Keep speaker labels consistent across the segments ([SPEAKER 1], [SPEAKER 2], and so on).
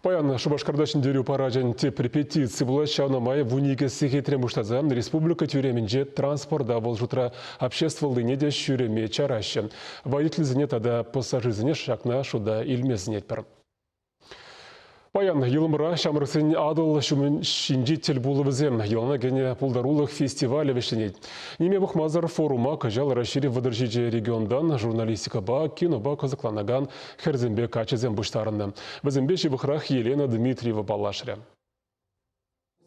[SPEAKER 1] Паян Шупашкарта Ҫӗнтерӳ парачӗн тӗп репетици пулать. Ҫавна май 12 сехетрен пуҫласа республика тӳремӗнче транспорта, вӑл шутра обществӑллине те ҫӳреме чараҫҫӗ. Водительсене тата пассажирсене ҫакна шута илме сӗнетпӗр. Паян Йӑлӑмра ҫамрӑксен Атӑл ҫумӗн ҫинчи тӗлпулӑвӗсем йӑлана кӗнӗ пултарулӑх фестивалӗ вӗҫленет. Ниме пӑхмасӑр форума кӑҫал Раҫҫейри 37 регионтан журналистикӑпа, кинопа кӑсӑкланакан хӗрсемпе каччӑсем пуҫтарӑннӑ. Вӗсемпе ҫывӑхрах Елена Дмитриева паллашрӗ.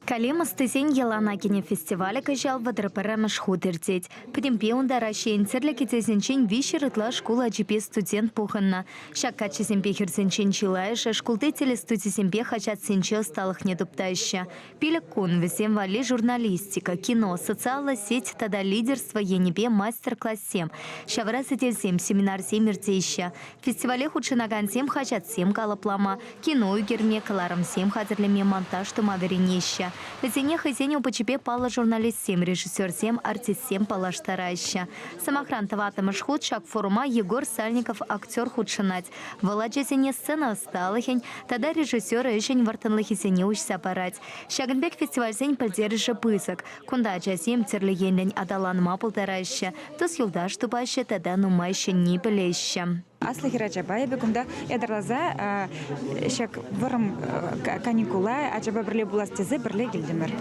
[SPEAKER 2] Калем ӑстисен йӑлана кӗнӗ фестивалӗ кӑҫал 31-мӗш хут иртет. Пӗтӗмпе унта Раҫҫейӗн тӗрлӗ кӗтесӗнчен 300 ытла шкул ачипе студент пухӑннӑ. Ҫак каччӑсемпе хӗрсенчен чылайӑшӗ шкулти телестудисемпе хаҫатсенче ӑсталӑхне туптаҫҫӗ. Пилӗк кун вӗсем валли журналистика, кино, социаллӑ сеть тата лидерство енӗпе мастер-классем, ҫавра сӗтелсем, семинарсем иртеҫҫӗ. Фестивале хутшӑнакансем хаҫатсем калӑплама, Кино ӳкерме, кӑларӑмсем хатӗрлеме, монтаж тума вӗренеҫҫӗ. Вӗсене хӑйсен опычӗпе паллӑ журналистсем, режиссерсем, артистсем паллаштараҫҫӗ. Сӑмахран, тӑваттӑмӗш хут ҫак форума Егор Сальников актер хутшӑнать. Вӑл ачасене сцена ӑсталӑхӗн тата режиссер ӗҫӗн вӑрттӑнлӑхӗсене уҫса парать. Ҫакӑн пек фестивальсен пӗлтерӗшӗ пысӑк. Кунта ачасем тӗрлӗ енлӗн аталанма пултараҫҫӗ, тус-юлташ тупаҫҫӗ тата нумай ҫӗнни пӗлеҫҫӗ.
[SPEAKER 3] Аслӑ хӗрачапа эпӗ кунта ятарласа ҫак вӑрӑм каникула ачапа пӗрле пулас тесе пӗрле килтӗмӗр.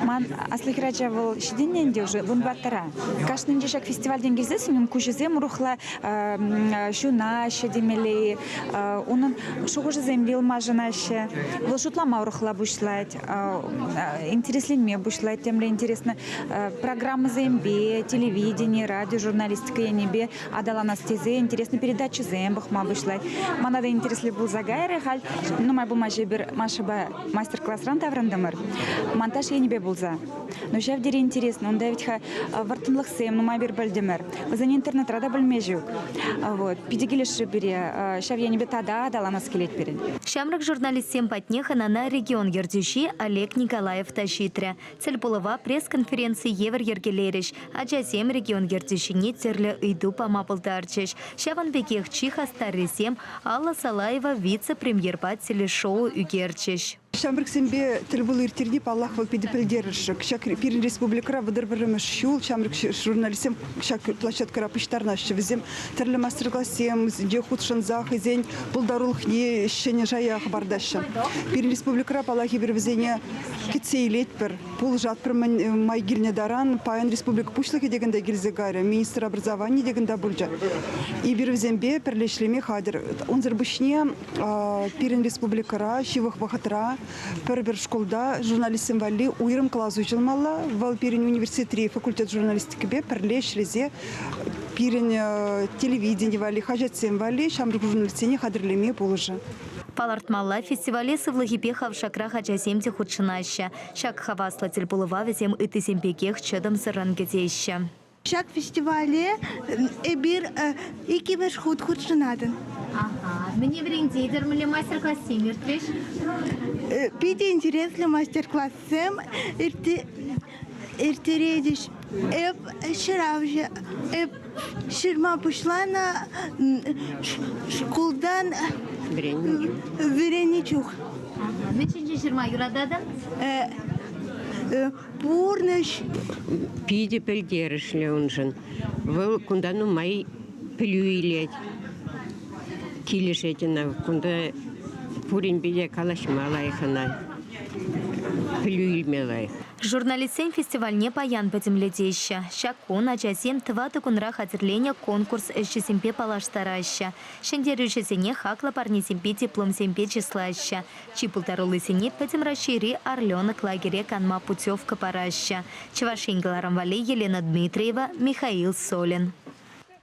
[SPEAKER 3] Ман аслӑ хӗрача вӑл ҫитӗннӗ ӗнтӗ уже 14-ра. Кашнинче ҫак фестивальтен килсессӗн ун куҫӗсем урӑхла ҫунаҫҫӗ темелле-и, унӑн шухӑшӗсем те ылмашӑнаҫҫӗ. Вӑл шутлама урӑхла пуҫлать, интересленме пуҫлать темле интересно программӑсемпе, телевидени, радио журналистика енӗпе аталанас тесе интереслӗ передачӑсем пӑхма пуҫлать. Мана та интереслӗ пулса кайрӗ. Халь нумай пулмасть эпир Машӑпа мастер-класран таврӑнтӑмӑр. Монтаж енӗпе пулса. Ну, ҫав тери интересно. Унта ведь-ха вӑрттӑнлӑхсем нумай пир пӗлтӗмӗр. Вӗсене интернетра та пӗлме ҫук. Вот. Питӗ килӗшрӗ пире. Ҫав енӗпе тата аталанас килет пирӗн.
[SPEAKER 2] Ҫамрӑк журналистсем патне хӑнана регион ертӳҫи Олег Николаев та ҫитрӗ. Тӗлпулӑва пресс-конференци евӗр йӗркелерӗҫ. Ачасем регион ертӳҫине тӗрлӗ ыйту пама пултарчӗҫ. Ҫавӑн пекех чи хастаррисем Алла Салаева вице-премьерпа телешоу ӳкерчӗҫ.
[SPEAKER 4] Ҫамрӑксемпе тӗлпулу ирттерни, паллах, вӑл питӗ пӗлтерӗшлӗ. Ҫак пирӗн республикӑра 31-мӗш ҫул ҫамрӑк журналистсем ҫак площадкӑра пуҫтарӑнаҫҫӗ. Вӗсем тӗрлӗ мастер-классем хутшӑнса хӑйсен пултарулӑхне ҫӗнӗ шая хӑпартаҫҫӗ. Пирӗн республикӑра, паллах, эпир вӗсене кӗтсе илетпӗр, пулӑшатпӑр мӗн май килнӗ таран. Паян республика Пуҫлӑхӗ те кунта килсе кайрӗ, министр образования те кунта пулчӗ. Эпир вӗсемпе пӗрле ӗҫлеме хатӗр. Унсӑр пуҫне пирӗн республикӑра ҫывӑх вӑхӑтра пӗр-пӗр шкулта журналистсем валли уйрӑм класс уҫӑлмалла. Вӑл пирӗн университетри факультет журналистикипе пӗрле ӗҫлесе пирӗн телевидени валли, хаҫатсем валли ҫамрӑк журналистсене хатӗрлеме пулӑшӗ.
[SPEAKER 2] Палӑртмалла, фестивале сывлӑхӗпе хавшакрах ачасем те хутшӑнаҫҫӗ. Ҫак хаваслӑ тӗлпулӑва вӗсем ыттисем пекех чӑтӑмсӑррӑн кӗтеҫҫӗ.
[SPEAKER 5] Ҫак фестивале эпир иккӗмӗш хут хутшӑнатӑн.
[SPEAKER 2] Ага. Мӗне вӗрентетӗр, мӗнле мастер-классем иртрӗҫ?
[SPEAKER 5] Питӗ интереслӗ мастер-классем ирттеретӗҫ. Эп ҫыравҫӑ. Эп ҫырма пуҫланӑ шкултан вӗреннӗ чух.
[SPEAKER 2] Мӗн ҫинчен ҫырма юрататӑн?
[SPEAKER 5] Пурнӑҫ.
[SPEAKER 6] Питӗ пӗлтерӗшлӗ уншӑн. Вӑл кунта нумай пӗлӳ илет. Килӗшет ӑна. Кунта пуринпе те калаҫма лайӑх ӑна. Пӗлӳ илме лайӑх.
[SPEAKER 2] Журналистсен фестивальне паян пӗтӗмлетеҫҫӗ. Ҫак кун ачасем тӑватӑ кунра хатӗрленӗ конкурс ӗҫӗсемпе паллаштараҫҫӗ. Ҫӗнтерӳҫӗсене хаклӑ парнесемпе дипломсемпе чыслаҫҫӗ. Чи пултаруллисене Пӗтӗм Раҫҫейри Орленок лагере канма путевка параҫҫӗ. Чӑваш Ен кӑларӑм валли Елена Дмитриева, Михаил Солин.